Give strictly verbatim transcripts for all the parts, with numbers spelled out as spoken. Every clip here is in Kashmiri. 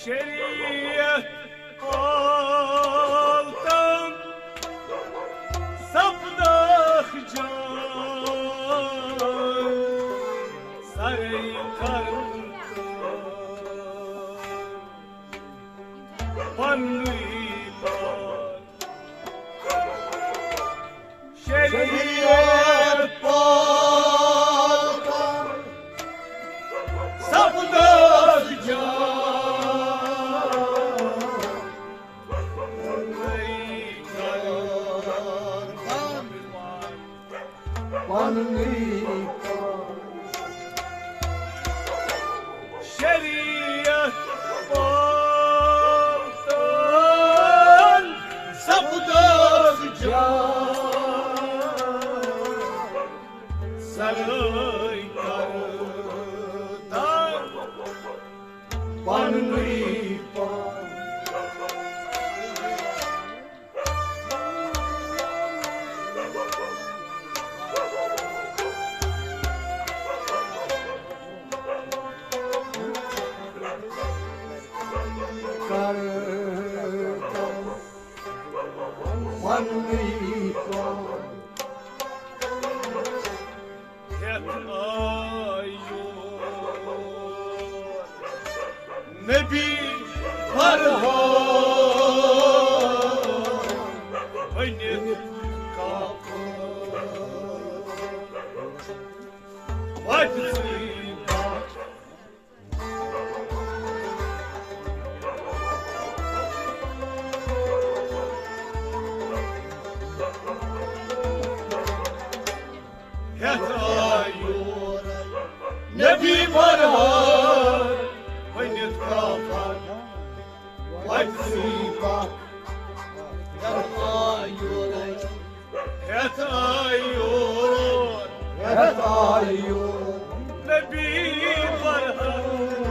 شریعت پالتن سپدکھ جان، سرے کرن پننُے پان۔ شریعت پالتن سپدکھ جان، پننُے پان۔ شریعت پالتن سپدکھ جان، سرے کرتن پننُے پان۔ کرتن پننُے پان۔ ہیتھ آیو نبی فرحان بٔنِتھ کافر۔ وۄتھ ژٕے پتھ۔ ہیتھ آیو نبی برہان بٔنِتھ کافر۔ وۄتھ ژٕے پتھ۔ ہیتھ آیو یور، ہیتھ آیو یور۔ نبی برہان۔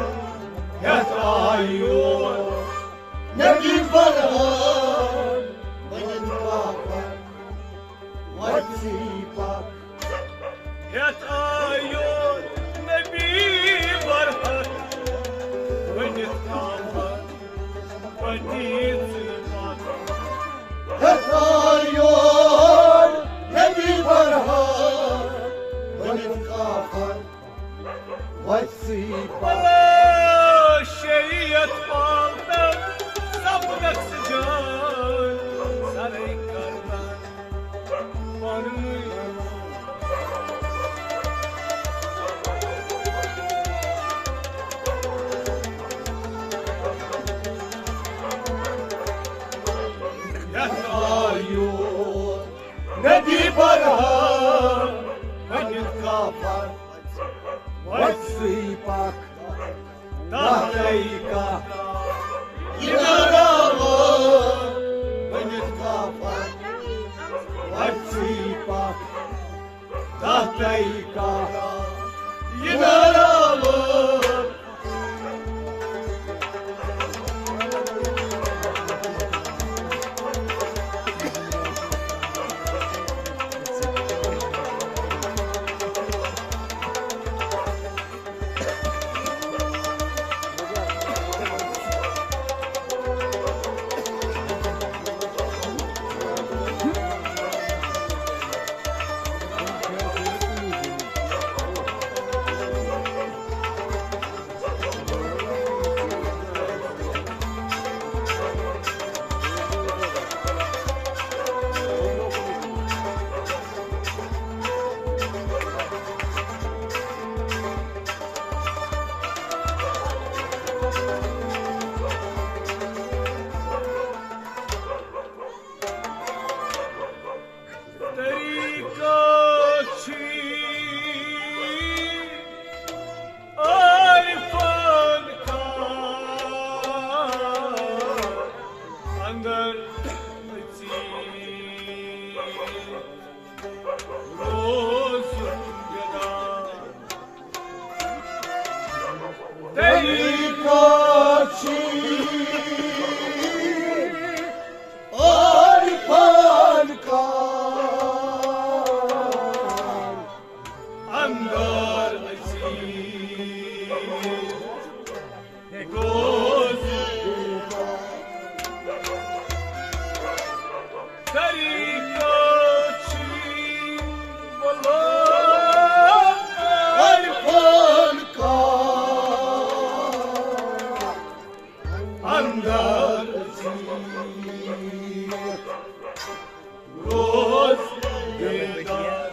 ہیتھ آیو یور، نبی برہان۔ یتھ آیو نبی برحق ؤنِتھ کافر، ودیٖژٕے پتھ۔ ہٮ۪تھ آیو نبی برحق ؤنِتھ کافر، وَژھٕے پتھ۔ بلا شریعت پالتن سپدکھ ژٕ جان سرے کربن۔ پننُے یتھ آیو نبی برحق ؤنِتھ کافر، وَژھٕے پتھ۔ دَہ دقیقہ۔ یہِ نعرٕ ؤنِتھ کافر، وَژھٕے پتھ۔ دَہ دقیقہ۔ یہِ نعرٕ طریقہ چھی عارفان کا اندر اچھی روز گدا۔ طریقہ چھی عارفان کا اندر اچھی روز طریقہ چھی بلا عارفان کا اندر اچھی روز بیدار۔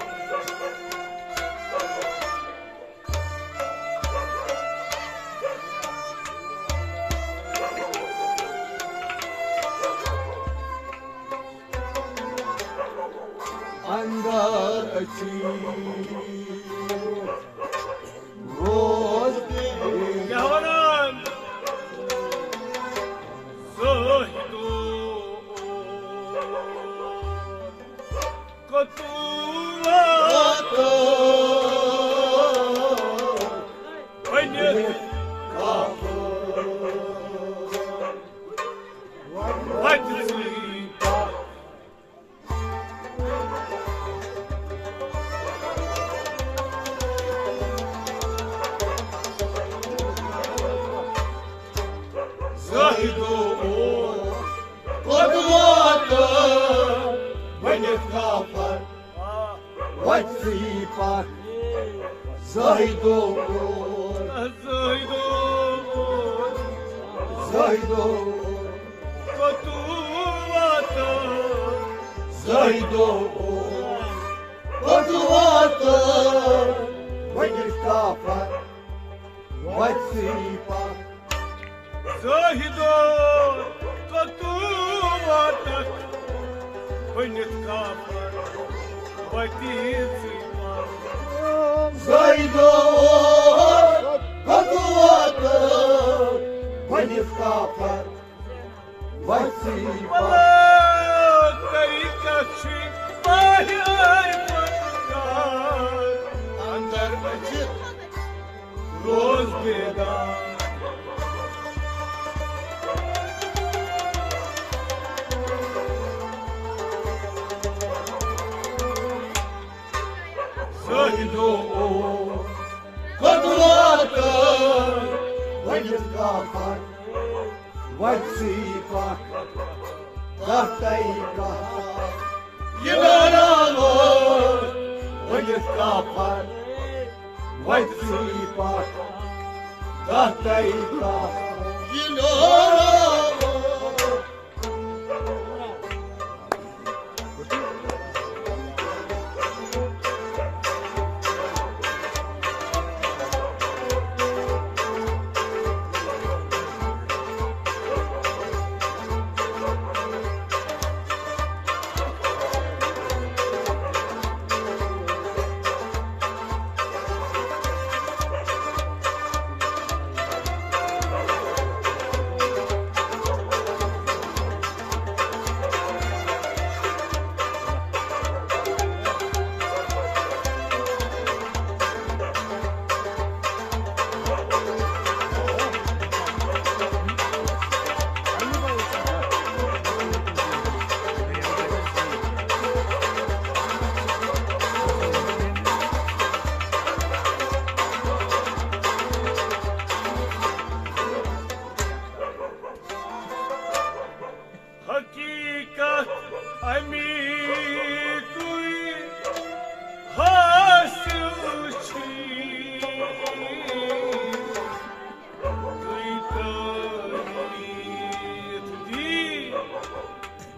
اندر اچھی روز بیدار۔ کیٛاہ وَنان؟ زٲہدو کوٚت واتو ؤنِتھ کافر۔ وَتہِ ژٕے زٲہدو کوٚت واتو ؤنِتھ کافر۔ وَتہِ ژٕے پتھ۔ زٲہدو زٲہدو زٲہدو کوٚت واتو؟ زٲہدو کوٚت واتو؟ ؤنِتھ کافر وَتہِ ژٕے پتھ۔ زٲہدو کوٚت واتکھ؟ ؤنِتھ کافر وَتہِ ژٕے پتھ۔ زٲہدو کوٚت واتکھ؟ ؤنِتھ کافر وَتہِ ژٕے پتھ۔ طریقہ چھی ماہِ عارفان کا اندر اچھی روز بیدار۔ زٲہد جو او کھوٚت واتان ؤنِتھ کافر، وَتہِ سٕے پَکھ دَہ تَے کَتھ۔ یہِ ناراوان ؤنِتھ کافر، وَتہِ سٕے پَکھ دَہ تَے کَتھ۔ یہِ ناراوان حقیقت امیکُے حاصل چھی، تُہۍ تٲریٖخ دی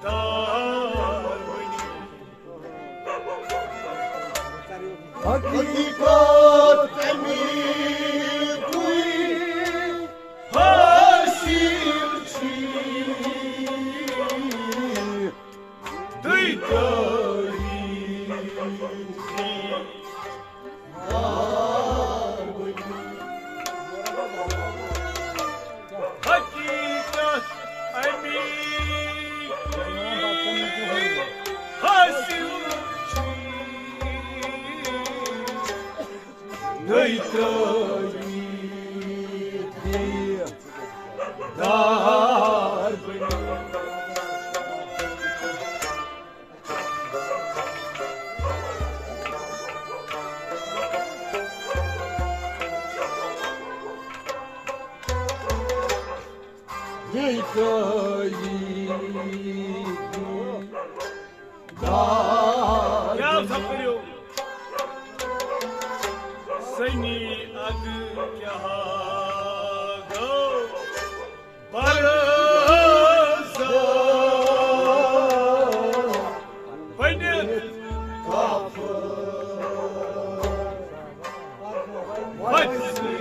دار ؤنِو۔ حقیقت امیکُے حاصل چھی، تُہۍ تٲریٖخ دار ؤنِو۔ حقیقت امیکُے حاصل چھی، نٔے تٲریٖخ دار بٔنِو۔ نٔے تٲریٖخ دار۔ کیٛاہ سا کٔرِو؟ سنی ادٕ کیٛاہ گوٚو؟ برزا بٔنِتھ کافر۔ وَتہِ سٕے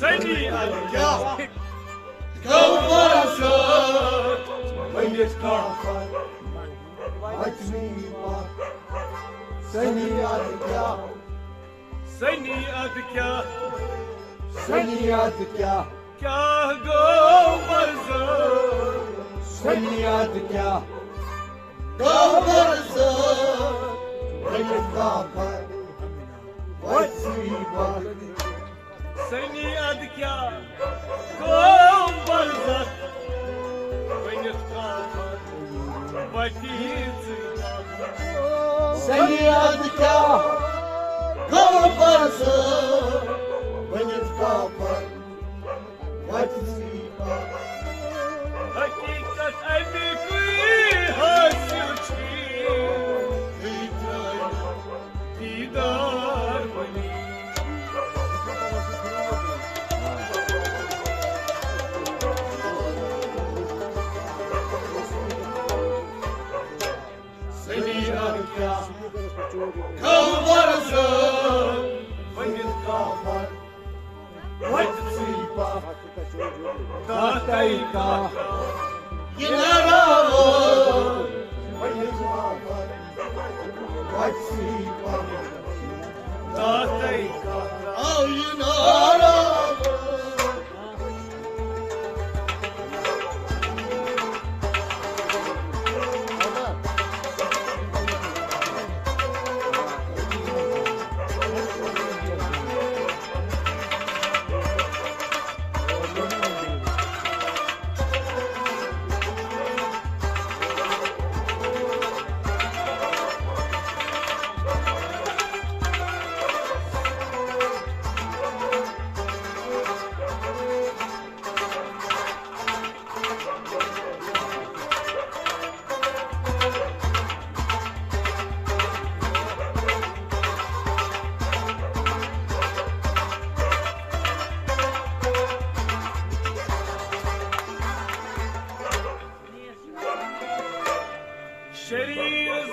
سنی ادٕ کیٛاہ گوٚو برزا بٔنِتھ کافر۔ وَتہِ سٕے پَکھ۔ سنی ادٕ کیٛاہ؟ سنی ادٕ کیٛاہ؟ سنی ادٕ کیٛاہ؟ کیٛاہ گوٚو برزا؟ سنی ادٕ کیٛاہ؟ گوٚو برزا بٔنِتھ کافر۔ وَتہِ سٕے پَکھ۔ سنی ادٕ کیٛاہ گوٚو برزخ بٔنِتھ کافر، وَتی ژٕے کافر۔ سنی ادٕ کیٛاہ گوٚو برزخ بٔنِتھ کافر، وَتی ژٕے کافر۔ حقیقت اَمِکُے حٲصِل چھُے، دیٖدار ؤنی۔ سنی ادٕ کیٛاہ گوٚو برزخ بٔنِتھ کافر، وَتہِ ژٕے پَکھ۔ دَہ تَے کَتھ۔ یہِ ناراوان بٔنِتھ کافر، وَتہِ ژٕے پَکھ۔ دَہ تَے کَتھ۔ آو یہِ ناراوان۔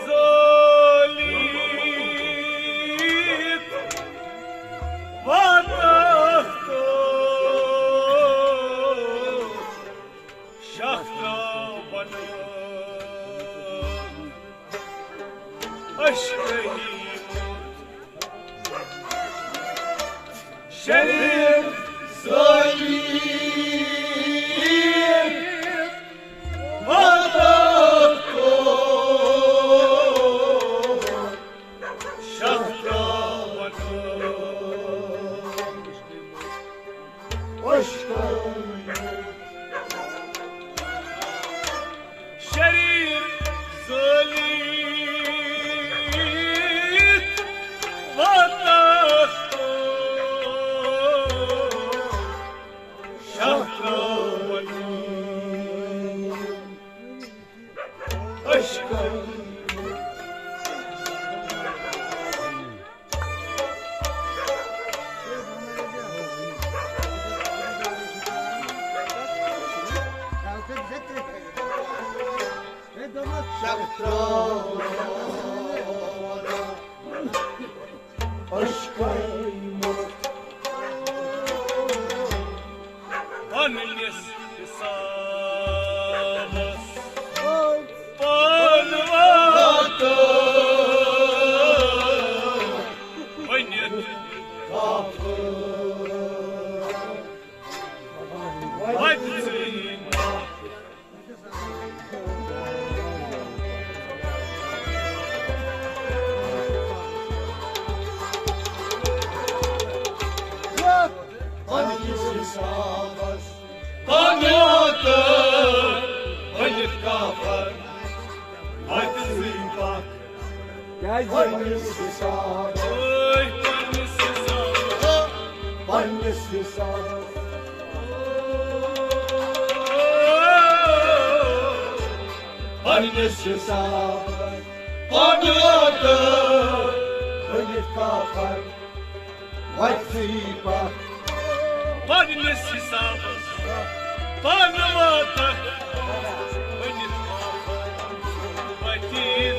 زٲلِتھ واتَکھ تو شاہ ترٛاوَن عشقٕے۔ شریٖف زٲلی واتَکھ تو شاہ ترٛاوَن عشقٕے۔ شریٖف زٲلِتھ واتَکھ تو شاہ ترٛاوَن عشقٕے۔ شاہ ترٛاوَن عشقٕے۔ پننِس حسابس پانہٕ واتہٕ ؤنِتھ کافر۔ وتہِ ژٕے پننِس حسابس پانہٕ واتہٕ ؤنِتھ کافر۔ وتہِ ژٕے پکھ۔ کیٛازِ؟ پننِس حسابس۔ پننِس حسابس۔ پننِس حسابس۔ پانہٕ واتہٕ ؤنِتھ کافر۔ وتہِ ژٕے پکھ۔ پننِس حسابس پانہٕ واتَکھ ؤنِتھ کافر۔ وتہِ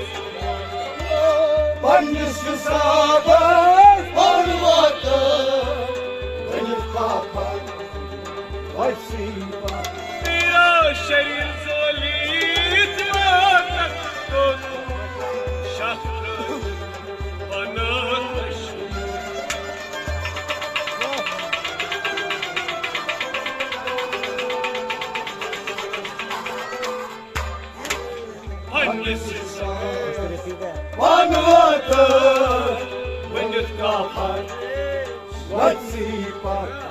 پننِس حسابس پانہٕ واتَکھ ؤنِتھ کافر۔ وتہِ ژٕے پکھ۔ پیٖرا شریٖف زٲلِتھ واتَکھ توٚت شاہ ترٛاوَن عشقٕے۔ پننِس حسابس پانہٕ واتَکھ ؤنِتھ کافر۔ وتہِ ژٕے پکھ۔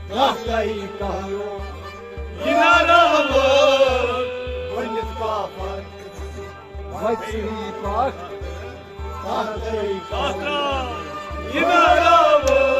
کانٛہہ تہِ کانٛہہ یہِ ناراوٕ ؤنِتھ کافر۔ وتہِ ژٕے پکھ۔ کانٛہہ تہِ کانٛہہ یہِ ناراوٕ۔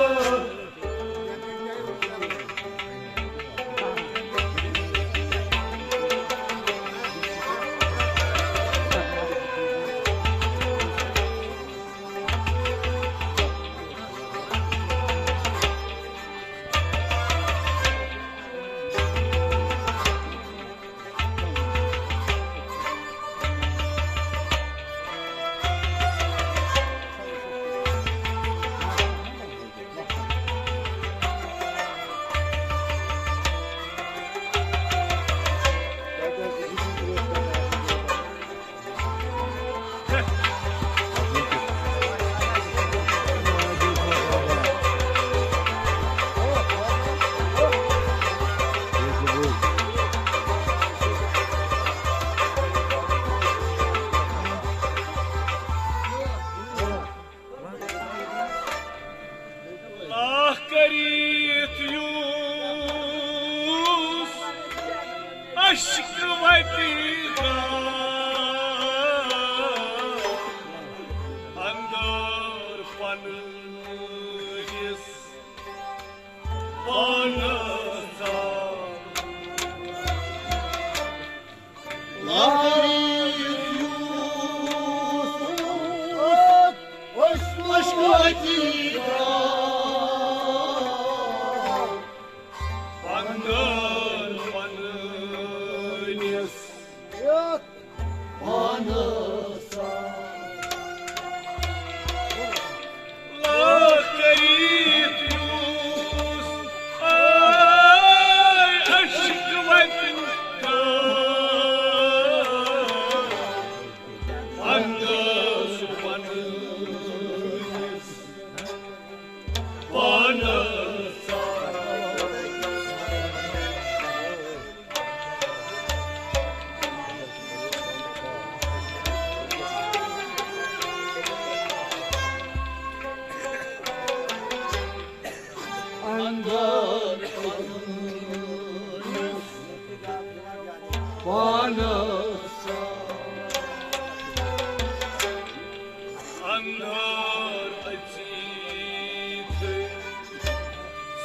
اندر اژیت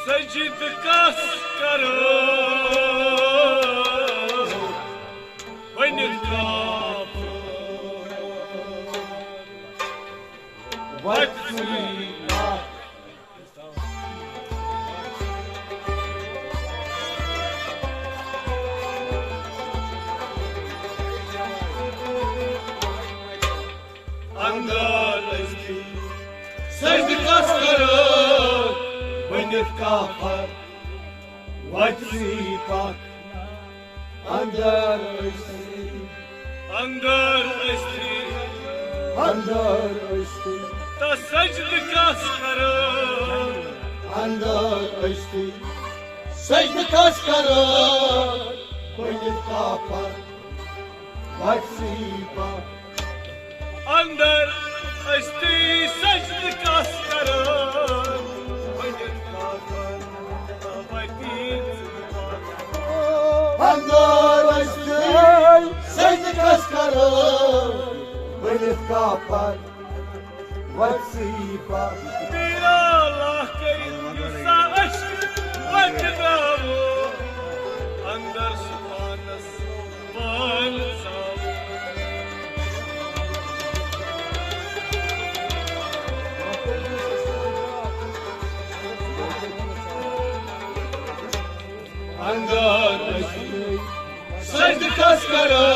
سجد کس کرو ونت کافر وتسی۔ اندر ٲسۍ سجدٕ کس کرو ؤنِتھ کافر وتسی پتھ۔ اندر ٲسۍ اندر ٲسۍ اندر ٲسۍ تس سجدٕ کس کرو۔ اندر ٲسۍ سجدٕ کس کرو ؤنِتھ کافر وتسی پتھ۔ اندر ٲسۍ سجدٕ کس کرو ؤنِتھ کافر وتی۔ اندر ٲسۍ سجدٕ کس کرو ؤنِتھ کافر وتسی پتھ۔ میرا اللہ کٔرِتھ یُس سا عشق وتہِ درٛاوو اندر سُہ پانس پانس آو۔ اندر ٲسۍ سجدٕ کس کرو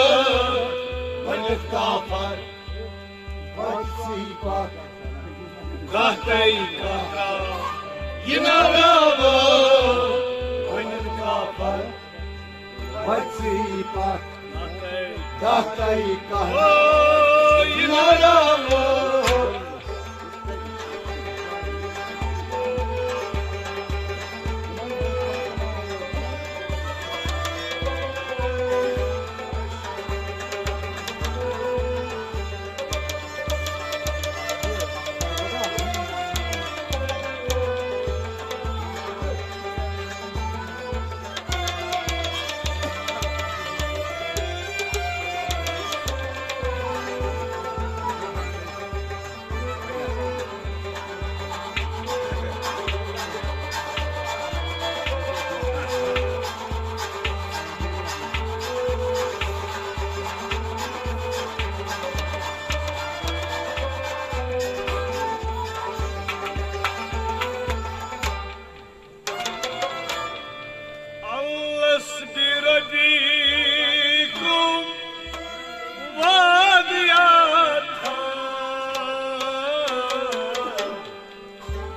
ؤنِتھ کافر وتسی پتھ۔ کتھے کتھا یہِ ناراوو ؤنِتھ کافر وتسی پتھ۔ کتھے کتھا یہِ ناراوو۔ ألست بربكم وادياتها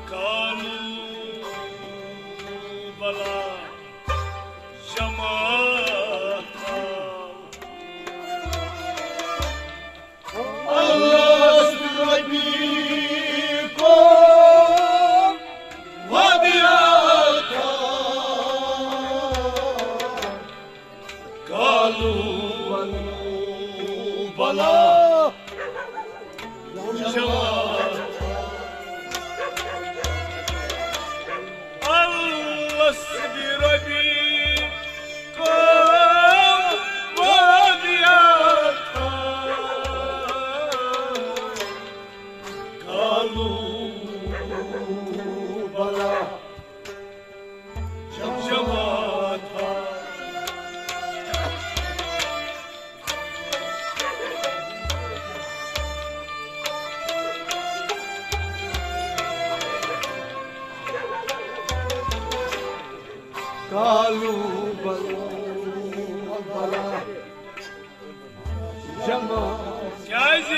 قالوا بلى جماعة۔ ألست بربكم وادياتها قالوا بلى جماعة۔ ألست بربكم وادياتها قالوا بلى جماعة۔ قالوا بلى جماعة۔ کیازِ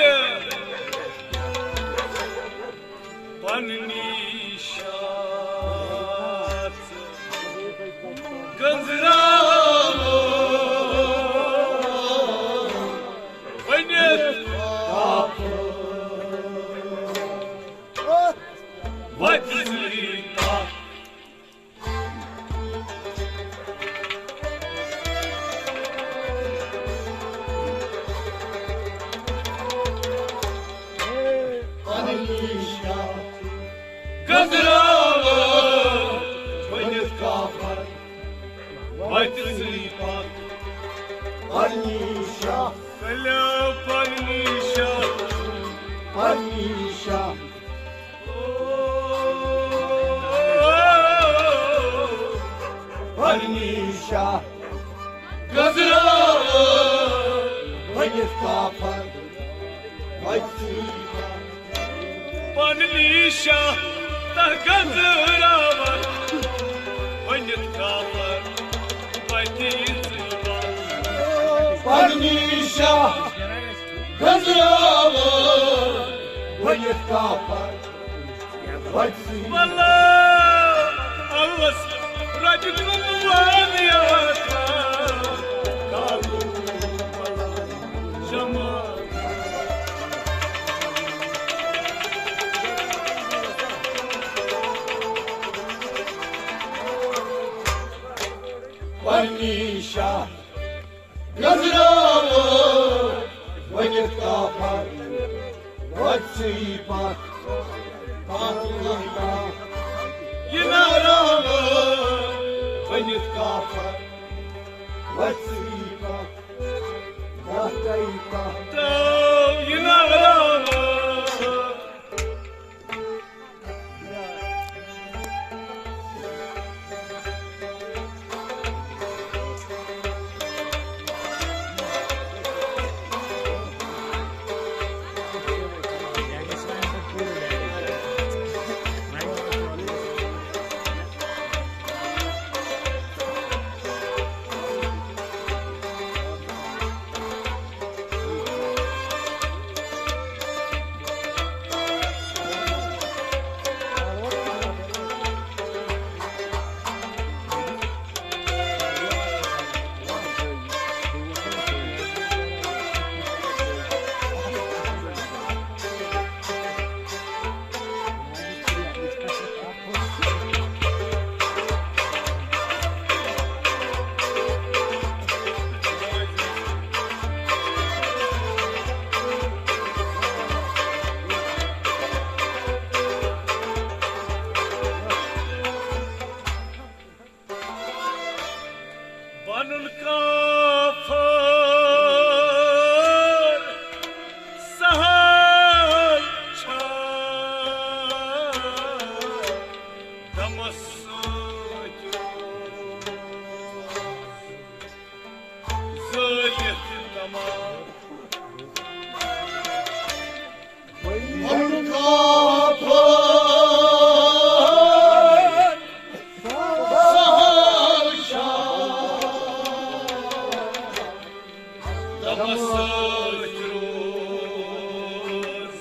پننی شاژ گنزراوو ؤنِتھ وتہِ سۭتۍ۔ پننی شاہ تہ گزراوان ؤنِتھ کافر وتی ژٕ۔ پننی شاہ گزراوان ؤنِتھ کافر وتی۔ واللہ، الس رجل وانیات کالو جمال۔ پننی شاہ گزراوان ؤنِتھ کافر وتی پتھ۔ یہِ ناراوان ؤنِتھ کافر وتی پتھ۔ وتی پتھ۔ ترٛاو یہِ ناراوان۔ بنُن کافر سہل چھا؟ دمس سۭتۍ زٲلِتھ دماغ۔ بنُن کافر سہل چھا؟ دمس سۭتۍ روز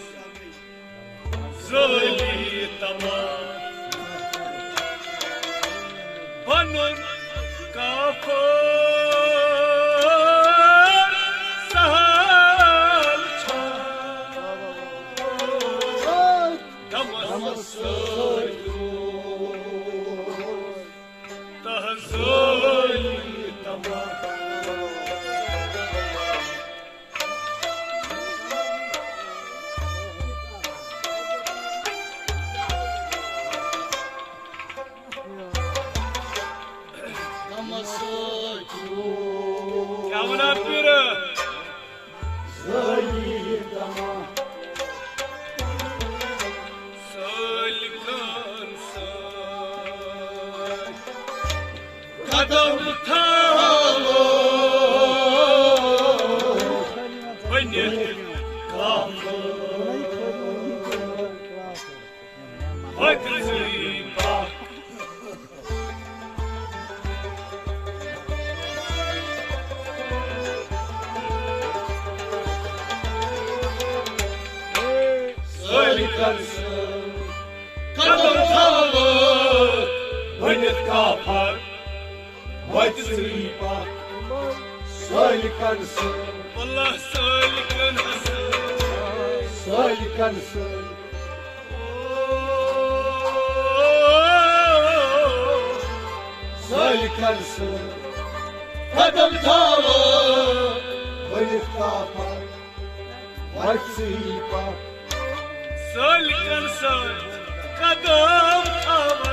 زٲلی تمام۔ بنُن کافر سہل چھا؟ دمس سۭتۍ روز تہٕ زٲلی تمام۔ کیٛاہ وَنان پیٖرٕ؟ سٲلۍ کَن سۭتۍ قدم تھاوو ؤنِتھ کافر وتہِ ژٕے پتھ۔ سٲلۍ کَن سۭتۍ قدم تھاوو ؤنِتھ کافر وتہِ ژٕے پتھ۔ سٲلۍ کَن سۭتۍ۔ واللہ سٲلۍ کَن سۭتۍ۔ سٲلۍ کَن سۭتۍ۔ سٲلۍ کَن سۭتۍ۔ قدم تھاوو ؤنِتھ کافر وتہِ ژٕے پتھ۔ سٲلۍ کَن سۭتۍ قدم تھاوو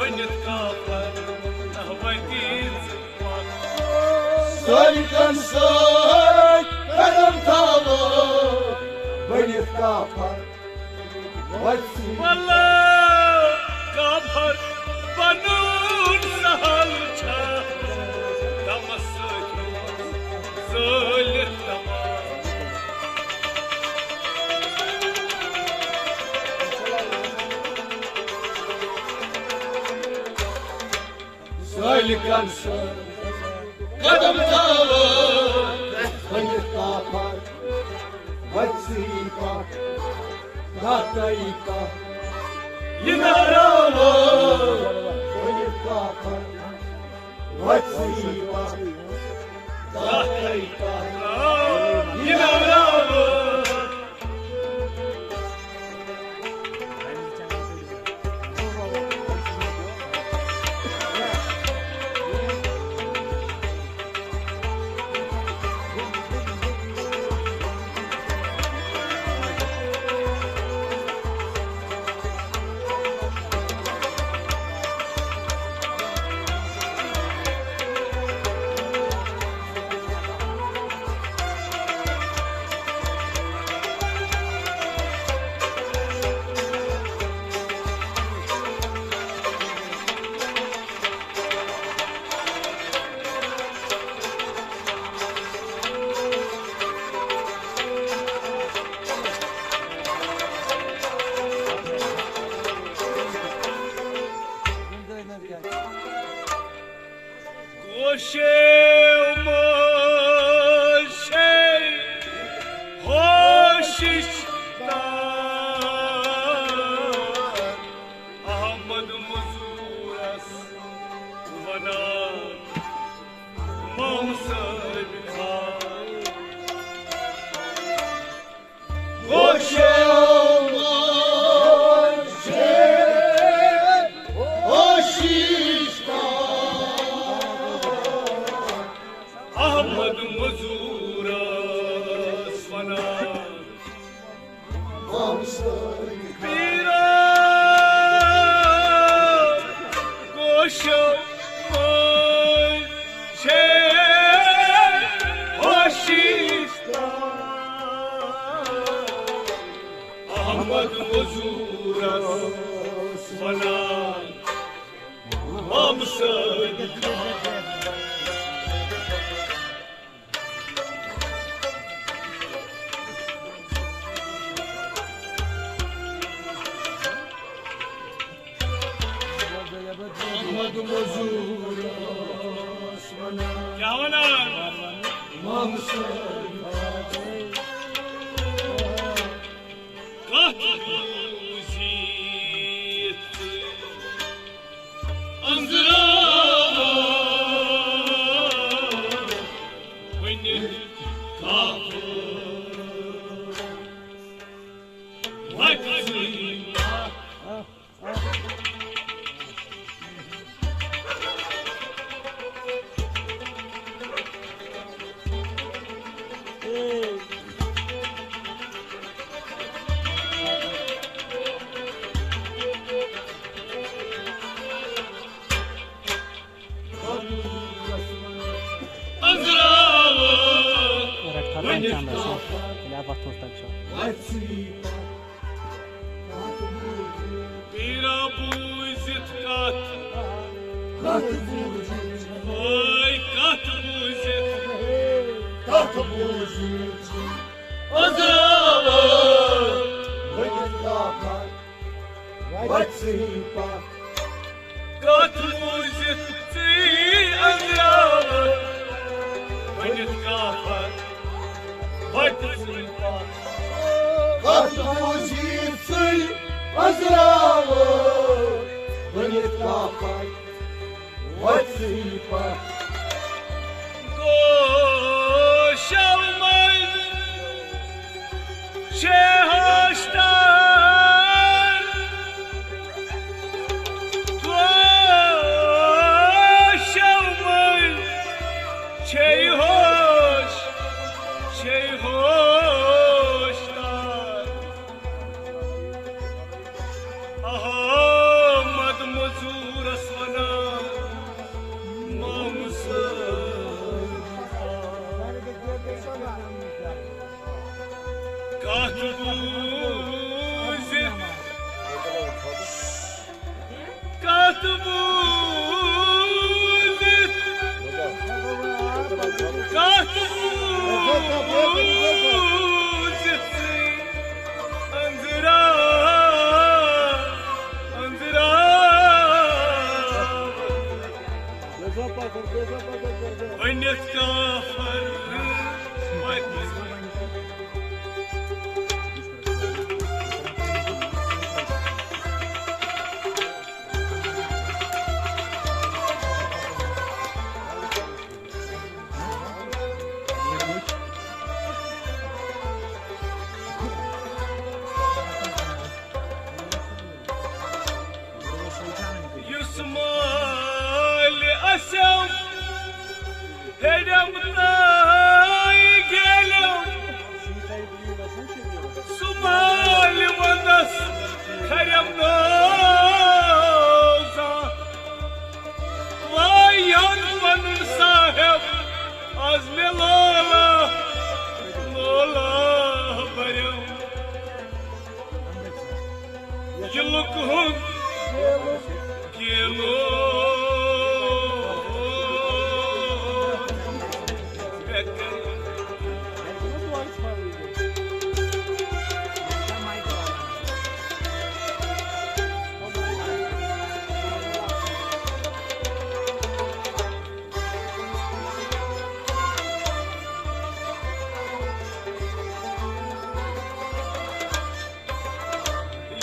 ؤنِتھ کافر وتہِ ژٕے پتھ۔ سٲلۍ کَن سۭتۍ قدم تھاوو ؤنِتھ کافر وتہِ ژٕے۔ واللہ کافر بنُن سہل چھا؟ دمس سۭتۍ زٲلِتھ دماغ۔ لکن سر قدم تھاوان، ؤنِتھ کافر وتسی پتھ، دتائی کتھ، یہ ناراوان، ؤنِتھ کافر وتسی پتھ، دتائی کتھ، یہ ناراوان۔ گوشو منٛز چھے ہوشش تار، احمد مزورس ونان، مام صٲب خان۔ گوشو منٛز چھے ہوشش تار، احمد مزورس ونان، مام صٲب۔ پیرا گوشو منٛز چھے ہوشش تار، احمد مزورس ونان، مام صٲب۔ احمد مزور اوس ونان۔ کیٛاہ ونان؟ مام صٲب۔ کتھ بوٗزِتھ ژٕ أنٛزراوان ؤنِتھ کافر وتہِ ژٕے؟ رٹھ تھاو تام کیمرہ سۭتۍ، ییٚلہِ اَتھ وَتھ تھوٚوُس تَتہِ چھُ۔ پیٖرا بوٗزِتھ کتھ، کتھ بوٗزِتھ، ٲے کتھ بوٗزِتھ، کتھ بوٗزِتھ، أنٛزراوان ؤنِتھ کافر وتہِ ژٕے پتھ۔ کتھ بوٗزِتھ ژٕے أنٛزراوان ؤنِتھ کافر وتہِ ژٕے پتھ۔ کتھ بوٗزِتھ ژٕے أنٛزراوان ؤنِتھ کافر وتہِ ژٕے پتھ۔ گوشو منٛز چھے ہوش تار، گوشو منٛز چھے ہوش، چھے ہوش تار۔ احمد مزورس ونان، مام صٲب۔ کتھ بوٗزِتھ، کتھ بوٗزِتھ، کتھ بوٗزِتھ ژٕے أنٛزراو، أنٛزراو۔ نازا وایان پنُن صاحب، از مےٚ لولا، لولا بریو۔ یہِ لُکہٕ ہُنٛد گیلو۔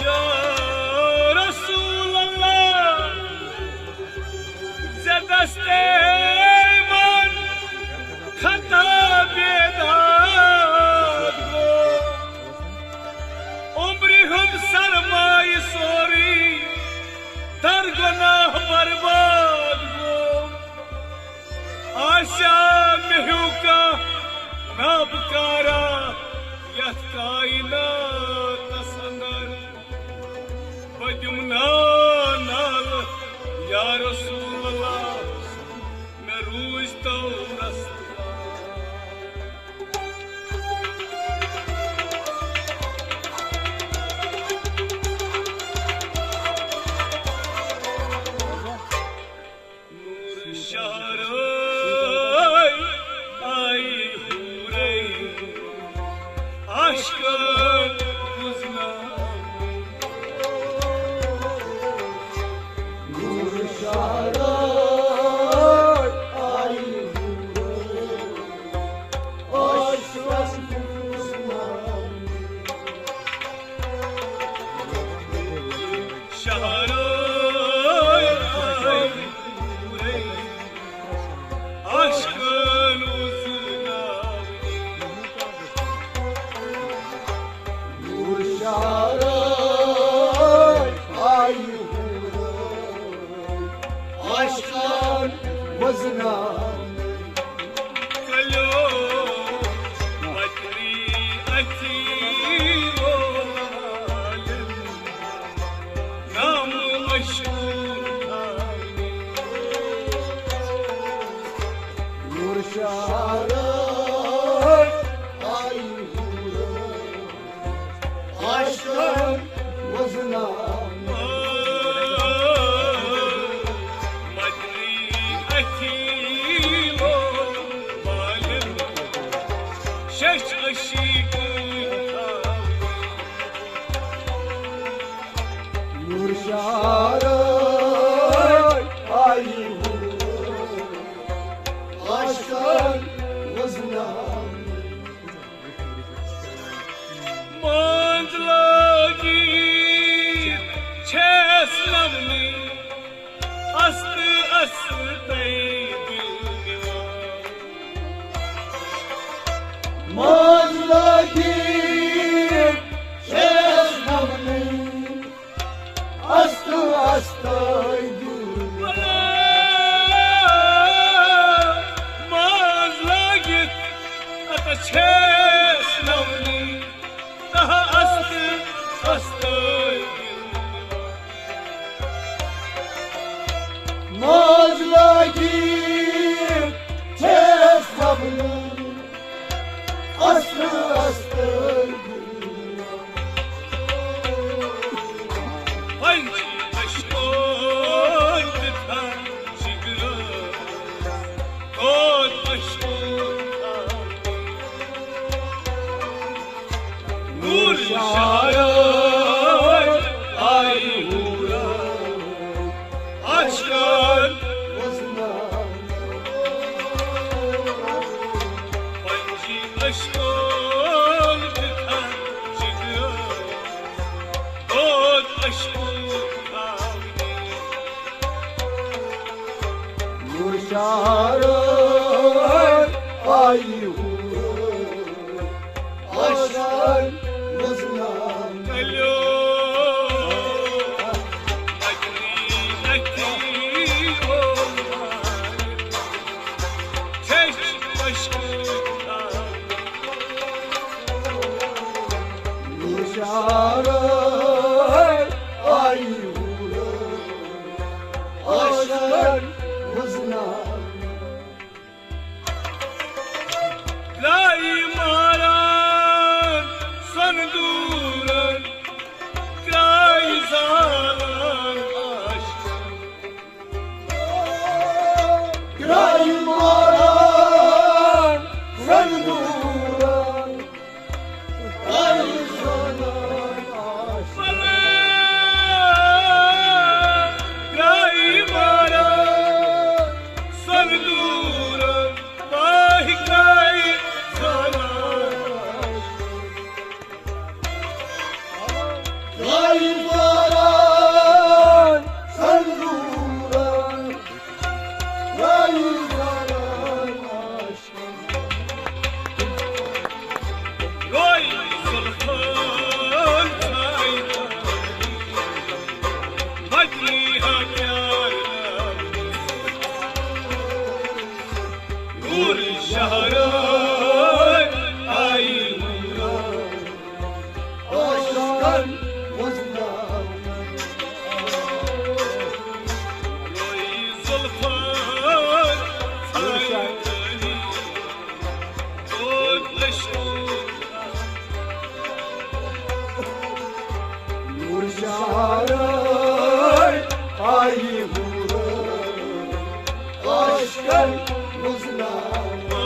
یا رسول اللہ، ژےٚ دستِ ایمان خطا بیداد گوٚو۔ عمرِ ہُنٛد سرمایہِ سورُے در گۄناہ برباد گوٚو۔ آسیا مےٚ ہیوٗ کانٛہہ نابکارا یتھ کائناتس اندر؟ بہٕ دِمہٕ نا نالہٕ یا رسول اللہ، مےٚ روٗزۍ تو رستہٕ۔ نور شہرٲے آیہِ حورے عاشقن وُزناونہِ۔ نور شہرٲے آیہِ حورے عاشقن وُزناونہِ۔ شہرٲے آیہِ حورے عاشقن وُزناونہِ۔ نور شہرٲے آیہِ حورے عاشقن وُزناونہِ۔ کلیو پتلی اچھی لولالن نام مشہور تھاونہِ۔ نور شہرٲے آیہِ حورے عاشقن وُزناونہِ۔ مدنی اچھی لولالن شش اشی۔ نور شہرٲے آیہِ حورے عاشقن وُزناونہِ۔ منٛز لٲگِتھ چھَس نَونٕے اَستہٕ اَستہٕ تۄہہِ دِل دِوان۔ منٛز لٲگِتھ چھَس نَونٕے اَستہٕ اَستہٕ تۄہہِ دِل۔ منٛز لٲگِتھ اَتھ چھَس نَونٕے تۄہہِ اَستہٕ اَستہٕ تۄہہِ دِل۔ منٛز لٲگِتھ چھَس نَونٕے اَستہٕ اَستہٕ تۄہہِ دِل۔ پنٛجہِ اشکور تہٕ تھن جگرس دود اشکور تھن۔ نور شہرٲے آیہِ حورے عاشقن وُزناونہِ۔ پنٛجہِ اشکور تہٕ تھن جگرس دود اشکور تھاونہِ۔ نور شہرٲے آیہِ حورے عاشقن وُزناونہِ۔ کلیو اَتہِ اَتہِ چھَس اشکور تھاونہِ۔ نور شہرٲے دوٗرن، کرٛایہِ زالان عاشقن۔ کرٛایہِ ماران سنٛدوٗرن، کرٛایہِ زالان عاشقن۔ کرٛایہِ ماران سنٛدوٗرن، واے کرٛایہِ زالان عاشقن۔ کرٛایہِ ماران سنٛدوٗرن، کرٛایہِ زالان عاشقن۔ روے زُلفَن تھایہِ مدنی ہتھیار۔ نوٗر شہرٲرۍ آیہِ ہُرٲرۍ۔ عاشقن وُزناونہٕ۔ روے زُلفَن تھایہِ مدنی، دود عشقُک۔ نوٗر شہرٲرۍ آیہِ ہُرٲرۍ۔ عاشقن وُزناونہٕ۔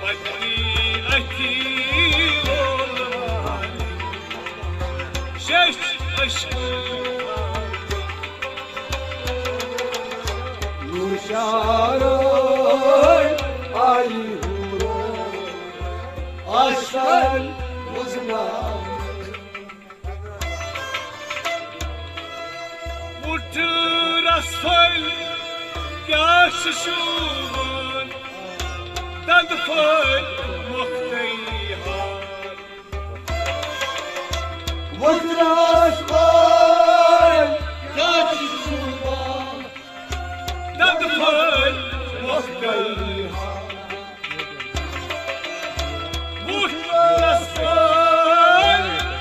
مدنی اَتھی وول شیٚچھ عشقُک۔ نوٗر شہرٲرۍ آیہِ ہُرٲرۍ۔ عاشقن وُزناونہٕ۔ وُٹھ رسوٲے کیٛاہ چھِ شوٗبان، دندٕ پھٔلۍ مۄختٕے ہار۔ وُٹھ رسوٲے کیٛاہ چھِ شوٗبان، دندٕ پھٔلۍ مۄختٕے ہار۔ وُٹھ رسوٲے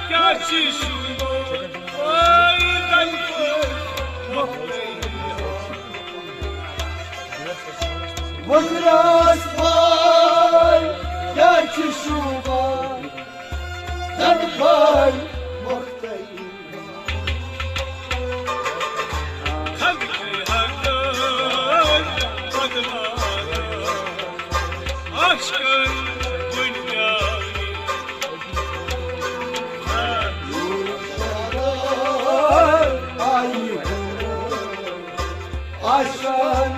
کیٛاہ چھِ شوٗبان، دندٕ پھٔلۍ مۄختٕے ہار۔ وُٹھ رسوٲے کیٛاہ چھِ شوٗبان، دندٕ پھٔلۍ مۄختٕے۔ خلقی حقن بدوارا عاشقن بنیاوی۔ آیہِ عاشقن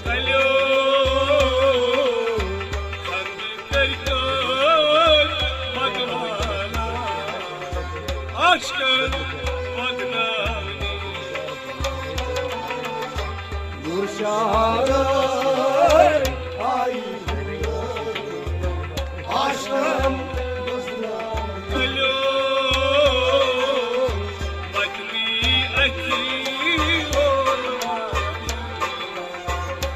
تلیو۔ عاشقن بدنامی۔ نوٗر شہرٲرۍ آیہِ عاشقن بدنامی۔ تلیو مدنی اَتھی وول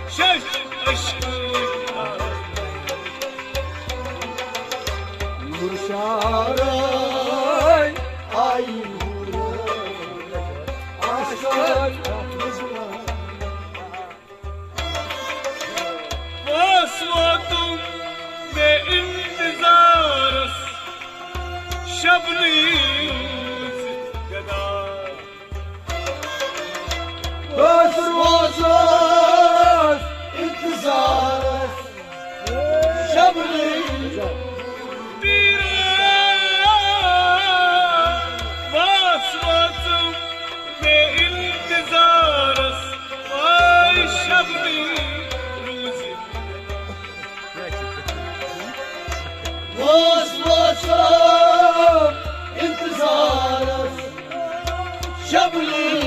شیٚچھ عشقُک۔ نوٗر شہرٲرۍ آیہِ ہُرٲرۍ۔ عاشقن وُزناونہٕ۔ واس ووتُم مےٚ اِنتظارس، شبنم روٗزِتھ گدار۔ بس روزس انتظارس، شبنم۔ پیرا واس ووتُم مےٚ اِنتظارس، واے شبنم روٗزِتھ۔ واس ووتُم انتظارس، شبنم۔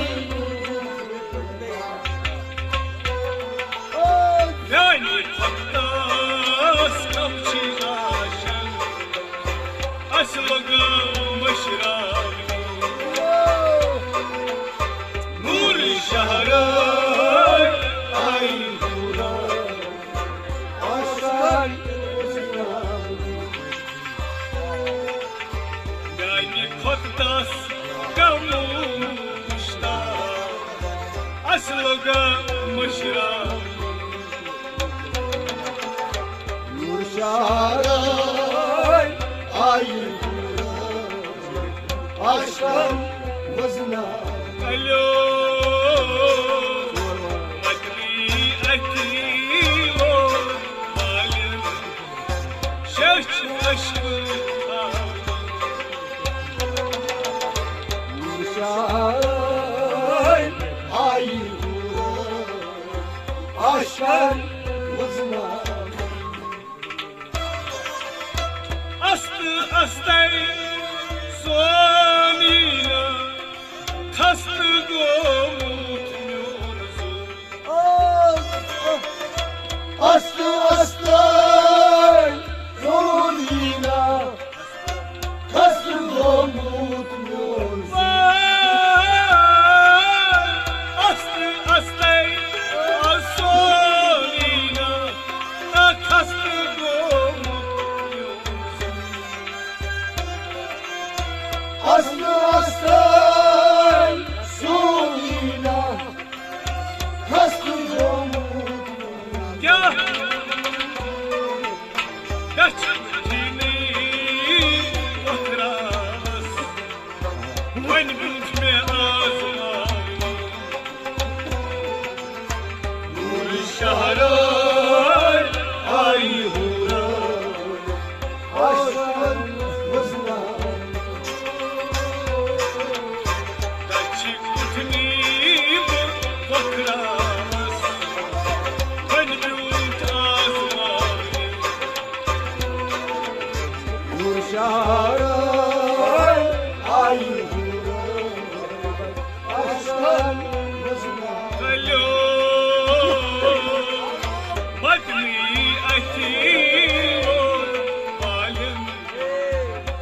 میانہِ خۄداس کم چھی عاشق، اسہِ لوٚگ مٔشراونہِ۔ نوٗر شہرٲرۍ آیہِ ہُرٲرۍ۔ عاشقن میانہِ خۄداس کم مشتاق، اسہِ لوٚگ مٔشراونہِ۔ نوٗر شہرٲرۍ وزنا۔ کلیو مدنی اتی او عالم شش عشق۔ شاعر آئی عاشقن وزنا۔ است استر سونینا خست گومت میون زو۔ است استر سونینا خست گومت میون زو۔ است استر سونینا خست گومت میون زو۔ است استر سونینا خست گومت۔ کیٛاہ گژھِ دِنی وۄتھراوس، وۄنۍ بیوٗٹھ مےٚ آزماوُن۔ نور شہرار آئی ہورا۔ آشقن وزنا۔ تَتہِ چھِ کُٹھنی بہٕ وۄتھراوس، وۄنۍ بیوٗٹھ آزماوُن۔ نور شہرار آئی ہورا۔ آشقن وزنا۔ کلیو مدنی اتی او عالم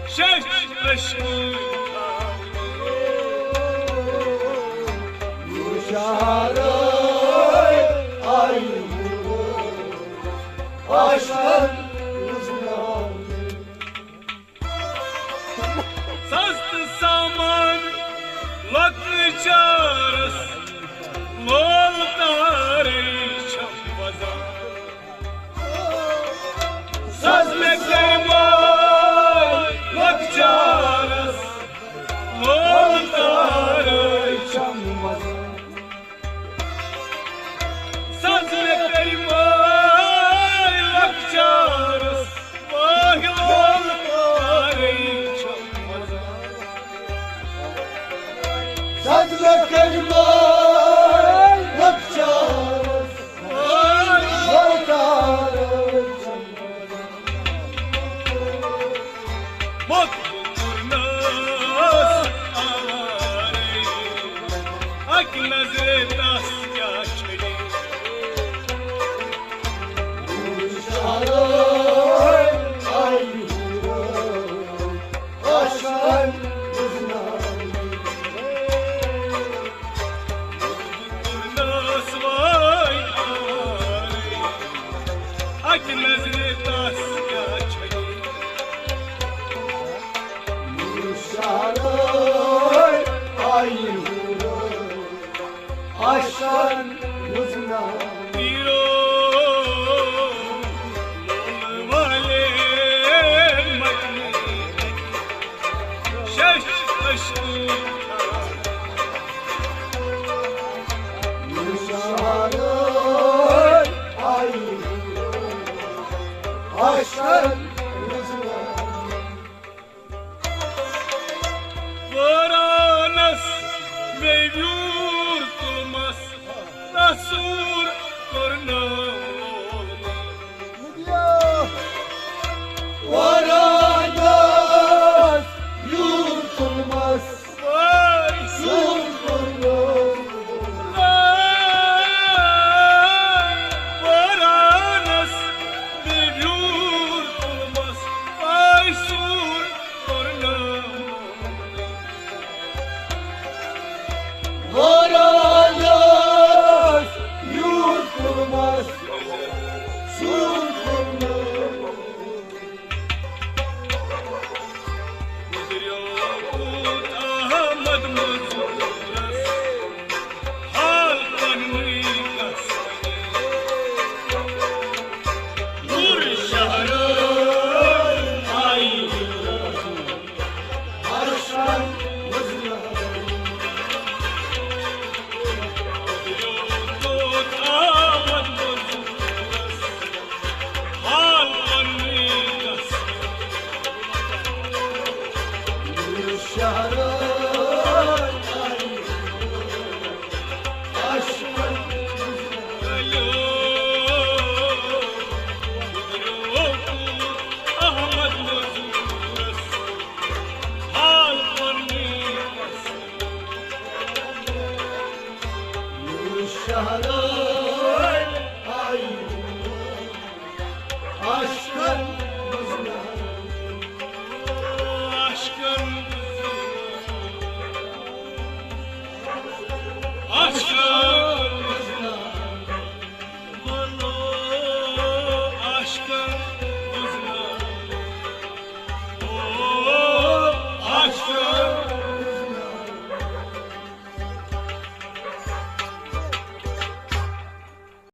شش عشق۔ شہرار آئی عاشقن وزنا۔ ساز تہٕ سامان لۄکچارس لول تارے چھم وزان۔ ساز مےٚ کٔرۍ مٲلۍ لۄکچارس لول تارے چھم وزان۔ ساز مےٚ کٔرۍ مٲلۍ لۄکچارس واہہِ لول تارے چھم وزان۔ ساز مےٚ کٔرۍ مٲلۍ لۄکچارس واہہِ لول تارے چھم وزان۔